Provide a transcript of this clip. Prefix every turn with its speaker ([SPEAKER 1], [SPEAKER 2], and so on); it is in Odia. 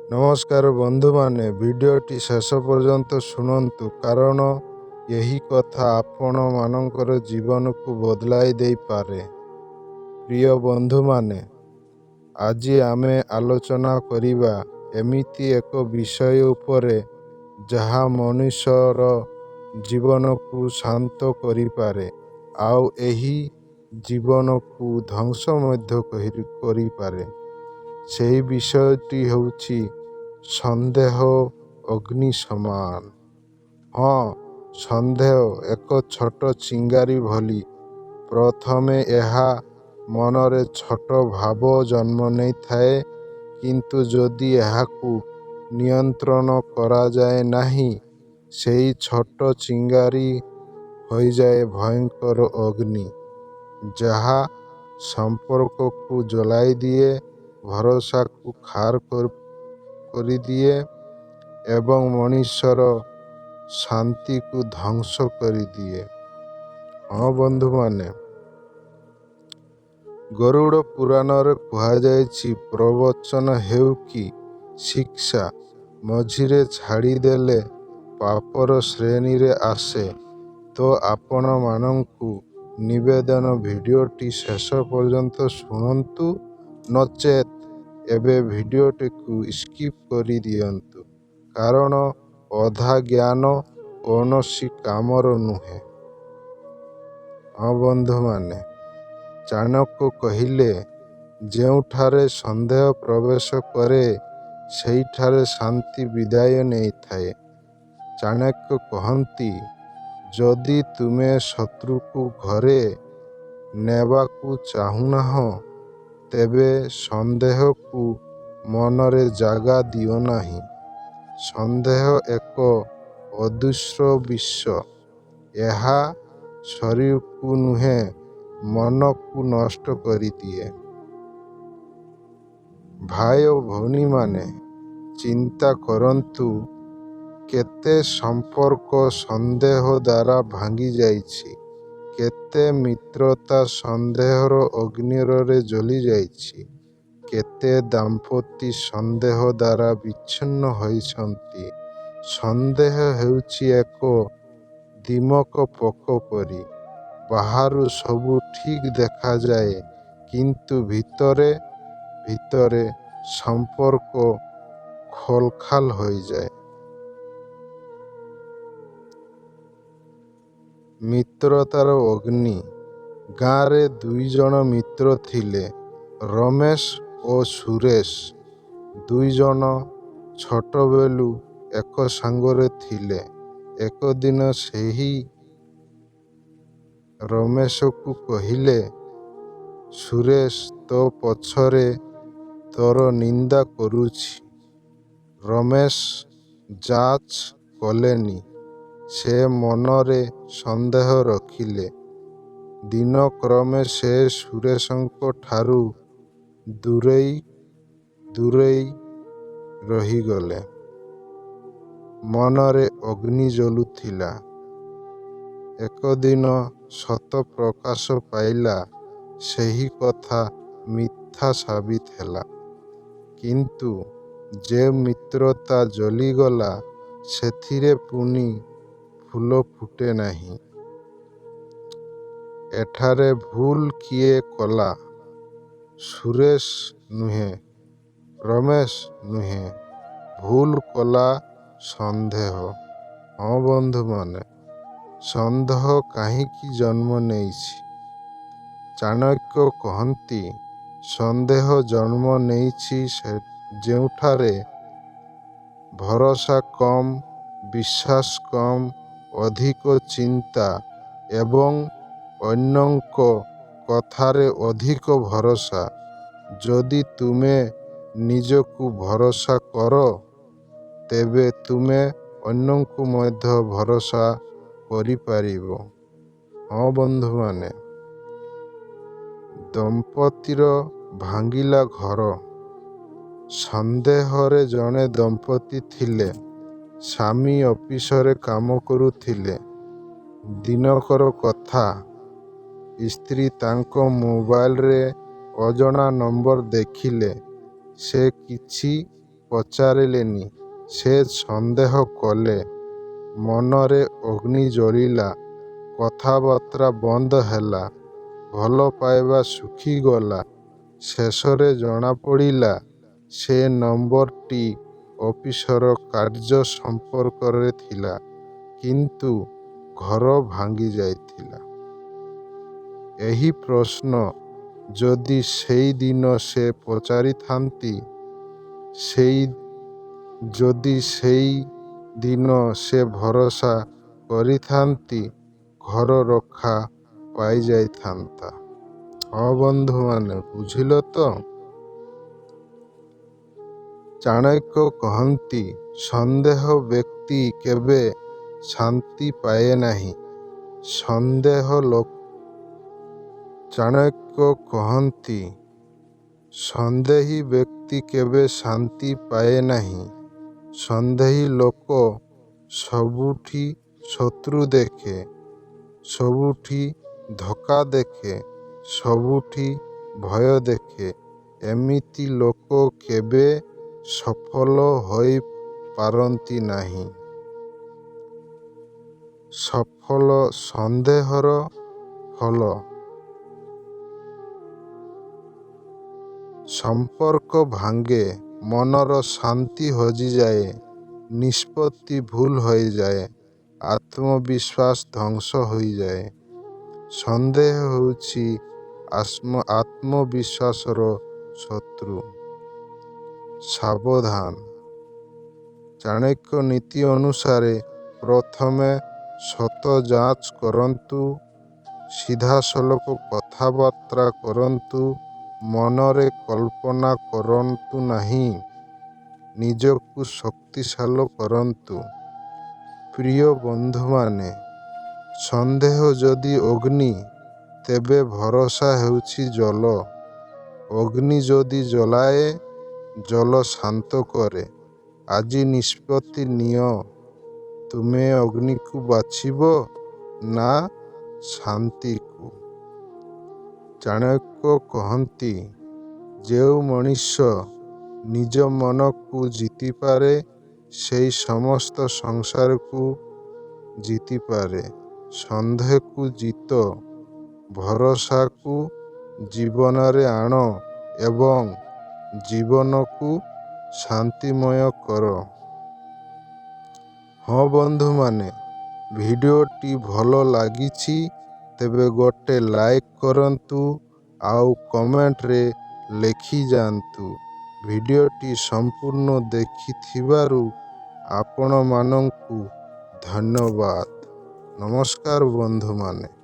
[SPEAKER 1] ନମସ୍କାର ବନ୍ଧୁମାନେ, ଭିଡ଼ିଓଟି ଶେଷ ପର୍ଯ୍ୟନ୍ତ ଶୁଣନ୍ତୁ, କାରଣ ଏହି କଥା ଆପଣମାନଙ୍କର ଜୀବନକୁ ବଦଳାଇ ଦେଇପାରେ। ପ୍ରିୟ ବନ୍ଧୁମାନେ, ଆଜି ଆମେ ଆଲୋଚନା କରିବା ଏମିତି ଏକ ବିଷୟ ଉପରେ ଯାହା ମନୁଷ୍ୟର ଜୀବନକୁ ଶାନ୍ତ କରିପାରେ ଆଉ ଏହି ଜୀବନକୁ ଧ୍ୱଂସ ମଧ୍ୟ କରିପାରେ। ସେହି ବିଷୟଟି ହେଉଛି ସନ୍ଦେହ ଅଗ୍ନି ସମାନ। ହଁ, ସନ୍ଦେହ ଏକ ଛୋଟ ଚିଙ୍ଗାରି ଭଳି। ପ୍ରଥମେ ଏହା ମନରେ ଛୋଟ ଭାବ ଜନ୍ମ ନେଇଥାଏ, କିନ୍ତୁ ଯଦି ଏହାକୁ ନିୟନ୍ତ୍ରଣ କରାଯାଏ ନାହିଁ, ସେହି ଛୋଟ ଚିଙ୍ଗାରି ହୋଇଯାଏ ଭୟଙ୍କର ଅଗ୍ନି, ଯାହା ସମ୍ପର୍କକୁ ଜଳାଇ ଦିଏ, ଭରସାକୁ ଖାର କରିଦିଏ ଏବଂ ମଣିଷର ଶାନ୍ତିକୁ ଧ୍ୱଂସ କରିଦିଏ। ହଁ ବନ୍ଧୁମାନେ, ଗରୁଡ଼ ପୁରାଣରେ କୁହାଯାଇଛି, ପ୍ରବଚନ ହେଉ କି ଶିକ୍ଷା, ମଝିରେ ଛାଡ଼ିଦେଲେ ପାପର ଶ୍ରେଣୀରେ ଆସେ। ତ ଆପଣମାନଙ୍କୁ ନିବେଦନ, ଭିଡ଼ିଓଟି ଶେଷ ପର୍ଯ୍ୟନ୍ତ ଶୁଣନ୍ତୁ, ନଚେତ୍ ଏବେ ଭିଡ଼ିଓଟିକୁ ସ୍କିପ୍ କରିଦିଅନ୍ତୁ, କାରଣ ଅଧା ଜ୍ଞାନ କୌଣସି କାମର ନୁହେଁ। ହଁ ବନ୍ଧୁମାନେ, ଚାଣକ୍ୟ କହିଲେ, ଯେଉଁଠାରେ ସନ୍ଦେହ ପ୍ରବେଶ କରେ, ସେହିଠାରେ ଶାନ୍ତି ବିଦାୟ ନେଇଥାଏ। ଚାଣକ୍ୟ କହନ୍ତି, ଯଦି ତୁମେ ଶତ୍ରୁକୁ ଘରେ ନେବାକୁ ଚାହୁଁନାହଁ, ତେବେ ସନ୍ଦେହକୁ ମନରେ ଜାଗା ଦିଅ ନାହିଁ। ସନ୍ଦେହ ଏକ ଅଦୃଶ୍ୟ ବିଷ। ଏହା ଶରୀରକୁ ନୁହେଁ, ମନକୁ ନଷ୍ଟ କରିଦିଏ। ଭାଇ ଓ ଭଉଣୀମାନେ, ଚିନ୍ତା କରନ୍ତୁ, କେତେ ସମ୍ପର୍କ ସନ୍ଦେହ ଦ୍ୱାରା ଭାଙ୍ଗିଯାଇଛି, କେତେ ମିତ୍ରତା ସନ୍ଦେହର ଅଗ୍ନିରେ ଜଳିଯାଇଛି, କେତେ ଦାମ୍ପତ୍ୟ ସନ୍ଦେହ ଦ୍ୱାରା ବିଚ୍ଛିନ୍ନ ହୋଇଛନ୍ତି। ସନ୍ଦେହ ହେଉଛି ଏକ ଦୀମକ ପୋକ ପରି। ବାହାରୁ ସବୁ ଠିକ୍ ଦେଖାଯାଏ, କିନ୍ତୁ ଭିତରେ ଭିତରେ ସମ୍ପର୍କ ଖୋଲଖାଲ ହୋଇଯାଏ। ମିତ୍ରତାର ଅଗ୍ନି। ଗାଁରେ ଦୁଇଜଣ ମିତ୍ର ଥିଲେ, ରମେଶ ଓ ସୁରେଶ। ଦୁଇଜଣ ଛୋଟବେଳୁ ଏକ ସାଙ୍ଗରେ ଥିଲେ। ଏକଦିନ ସେହି ରମେଶକୁ କହିଲେ, ସୁରେଶ ତୋ ପଛରେ ତୋର ନିନ୍ଦା କରୁଛି। ରମେଶ ଯାଞ୍ଚ କଲେନି, ସେ ମନରେ ସନ୍ଦେହ ରଖିଲେ। ଦିନକ୍ରମେ ସେ ସୁରେଶଙ୍କ ଠାରୁ ଦୂରେଇ ଦୂରେଇ ରହିଗଲେ। ମନରେ ଅଗ୍ନି ଜଳୁଥିଲା। ଏକଦିନ ସତ ପ୍ରକାଶ ପାଇଲା, ସେହି କଥା ମିଥ୍ୟା ସାବିତ ହେଲା। କିନ୍ତୁ ଯେଉଁ ମିତ୍ରତା ଜଳିଗଲା, ସେଥିରେ ପୁଣି ଫୁଲ ଫୁଟେ ନାହିଁ। ଏଠାରେ ଭୁଲ କିଏ କଲା? ସୁରେଶ ନୁହେଁ, ରମେଶ ନୁହେଁ, ଭୁଲ କଲା ସନ୍ଦେହ। ହଁ ବନ୍ଧୁମାନେ, ସନ୍ଦେହ କାହିଁକି ଜନ୍ମ ନେଇଛି? ଚାଣକ୍ୟ କହନ୍ତି, ସନ୍ଦେହ ଜନ୍ମ ନେଇଛି ଯେଉଁଠାରେ ଭରସା କମ୍, ବିଶ୍ୱାସ କମ୍, ଅଧିକ ଚିନ୍ତା ଏବଂ ଅନ୍ୟଙ୍କ କଥାରେ ଅଧିକ ଭରସା। ଯଦି ତୁମେ ନିଜକୁ ଭରସା କର, ତେବେ ତୁମେ ଅନ୍ୟଙ୍କୁ ମଧ୍ୟ ଭରସା କରିପାରିବ। ହଁ ବନ୍ଧୁମାନେ, ଦମ୍ପତିର ଭାଙ୍ଗିଲା ଘର। ସନ୍ଦେହରେ ଜଣେ ଦମ୍ପତି ଥିଲେ। ସ୍ୱାମୀ ଅଫିସରେ କାମ କରୁଥିଲେ। ଦିନକର କଥା, ସ୍ତ୍ରୀ ତାଙ୍କ ମୋବାଇଲରେ ଅଜଣା ନମ୍ବର ଦେଖିଲେ। ସେ କିଛି ପଚାରିଲେନି। ସେ ସନ୍ଦେହ କଲେ। ମନରେ ଅଗ୍ନି ଜଳିଲା। କଥାବାର୍ତ୍ତା ବନ୍ଦ ହେଲା। ଭଲପାଇବା ଶୁଖିଗଲା। ଶେଷରେ ଜଣାପଡ଼ିଲା, ସେ ନମ୍ବରଟି ଅଫିସର କାର୍ଯ୍ୟ ସମ୍ପର୍କରେ ଥିଲା, କିନ୍ତୁ ଘର ଭାଙ୍ଗିଯାଇଥିଲା। ଏହି ପ୍ରଶ୍ନ ଯଦି ସେଇଦିନ ସେ ପଚାରିଥାନ୍ତି, ଯଦି ସେଇ ଦିନ ସେ ଭରସା କରିଥାନ୍ତି, ଘର ରକ୍ଷା ପାଇଯାଇଥାନ୍ତା। ହଁ ବନ୍ଧୁମାନେ, ବୁଝିଲ ତ? ଚାଣକ୍ୟ କହନ୍ତି, ସନ୍ଦେହ ବ୍ୟକ୍ତି କେବେ ଶାନ୍ତି ପାଏ ନାହିଁ। ସନ୍ଦେହ ଚାଣକ୍ୟ କହନ୍ତି, ସନ୍ଦେହୀ ବ୍ୟକ୍ତି କେବେ ଶାନ୍ତି ପାଏ ନାହିଁ। ସନ୍ଦେହୀ ଲୋକ ସବୁଠି ଶତ୍ରୁ ଦେଖେ, ସବୁଠି ଧୋକା ଦେଖେ, ସବୁଠି ଭୟ ଦେଖେ। ଏମିତି ଲୋକ କେବେ ସଫଳ ହୋଇପାରନ୍ତି ନାହିଁ। ସଫଳ ସନ୍ଦେହର ଫଳ। ସମ୍ପର୍କ ଭାଙ୍ଗେ, ମନର ଶାନ୍ତି ହଜିଯାଏ, ନିଷ୍ପତ୍ତି ଭୁଲ ହୋଇଯାଏ, ଆତ୍ମବିଶ୍ୱାସ ଧ୍ୱଂସ ହୋଇଯାଏ। ସନ୍ଦେହ ହେଉଛି ଆତ୍ମବିଶ୍ୱାସର ଶତ୍ରୁ। ସାବଧାନ! ଚାଣକ୍ୟ ନୀତି ଅନୁସାରେ ପ୍ରଥମେ ସତ ଯାଞ୍ଚ କରନ୍ତୁ, ସିଧାସଳଖ କଥାବାର୍ତ୍ତା କରନ୍ତୁ, ମନରେ କଳ୍ପନା କରନ୍ତୁ ନାହିଁ, ନିଜକୁ ଶକ୍ତିଶାଳୀ କରନ୍ତୁ। ପ୍ରିୟ ବନ୍ଧୁମାନେ, ସନ୍ଦେହ ଯଦି ଅଗ୍ନି, ତେବେ ଭରସା ହେଉଛି ଜଳ। ଅଗ୍ନି ଯଦି ଜଳାଏ, ଜଳ ଶାନ୍ତ କରେ। ଆଜି ନିଷ୍ପତ୍ତି ନିଅ, ତୁମେ ଅଗ୍ନିକୁ ବାଛିବ ନା ଶାନ୍ତିକୁ? ଚାଣକ୍ୟ କହନ୍ତି, ଯେଉଁ ମଣିଷ ନିଜ ମନକୁ ଜିତିପାରେ, ସେଇ ସମସ୍ତ ସଂସାରକୁ ଜିତିପାରେ। ସନ୍ଦେହକୁ ଜିତ, ଭରସାକୁ ଜୀବନରେ ଆଣ ଏବଂ ଜୀବନକୁ ଶାନ୍ତିମୟ କର। ହଁ ବନ୍ଧୁମାନେ, ଭିଡ଼ିଓଟି ଭଲ ଲାଗିଛି ତେବେ ଗୋଟେ ଲାଇକ୍ କରନ୍ତୁ ଆଉ କମେଣ୍ଟରେ ଲେଖିଯାଆନ୍ତୁ। ଭିଡ଼ିଓଟି ସମ୍ପୂର୍ଣ୍ଣ ଦେଖିଥିବାରୁ ଆପଣମାନଙ୍କୁ ଧନ୍ୟବାଦ। ନମସ୍କାର ବନ୍ଧୁମାନେ।